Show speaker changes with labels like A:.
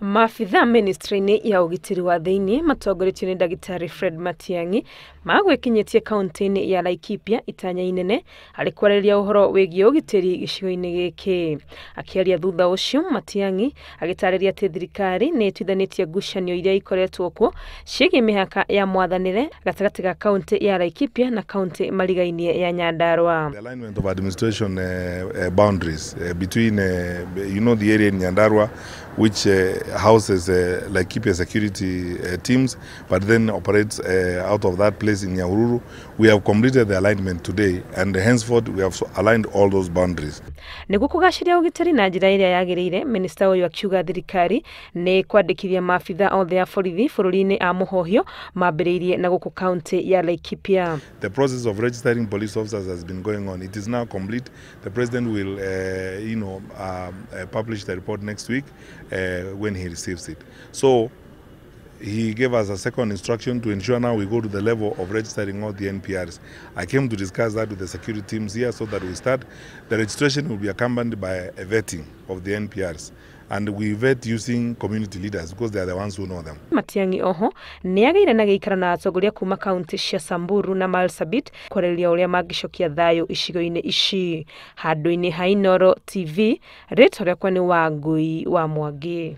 A: Maabithaa ministry-inĩ ya ũgitĩri wa thĩinĩ matongoretio nĩ ndagĩtarĩ Fred Matiang'i magwĩkinyĩtie kaunti-inĩ ya Laikipia itanya inene harĩ kwarĩrĩria ũhoro wĩgiĩ ũgitĩri gĩcigo-inĩ gĩkĩ. Akĩaria thutha ũcio, Matiang'i agĩtarĩria atĩ thirikari nĩ ĩtuithanĩtie ngucanio iria ikoretwo kuo ciĩgiĩ mĩhaka ya mwathanĩre gatagatĩ ga kaunti ya Laikipia na kaunti marigainie ya Nyandarua.
B: The alignment of administration boundaries between the area in Nyandarua, which houses Laikipia security teams, but then operates out of that place in Nyahururu. We have completed the alignment today, and henceforth we have aligned all those boundaries.
A: Nĩguo kũgacĩria ũgitĩri na njĩra ĩrĩa yagĩrĩire, minista ũyũ akiuga thirikari nĩ kwandĩkithia maabitha othe a borithi bũrũri-inĩ a mũhohio mambĩrĩirie na gũkũ kaunti ya Laikipia.
B: The process of registering police officers has been going on. It is now complete. The president will publish the report next week when he receives it. So he gave us a second instruction to ensure now we go to the level of registering all the NPRs. I came to discuss that with the security teams here so that we start. The registration will be accompanied by a vetting of the NPRs. And we vet using community leaders because they are the ones who know them.
A: Matiang'i oho nĩ agĩire na gĩikaro na atongoria kuma kaunti cia Samburu na Marsabit kwarĩrĩria ũrĩa mangĩcokia thayũ icigo-inĩ ici. Handũ-inĩ ha Inooro TV, rĩtwa rĩakwa nĩ Wangui wa Mwangi.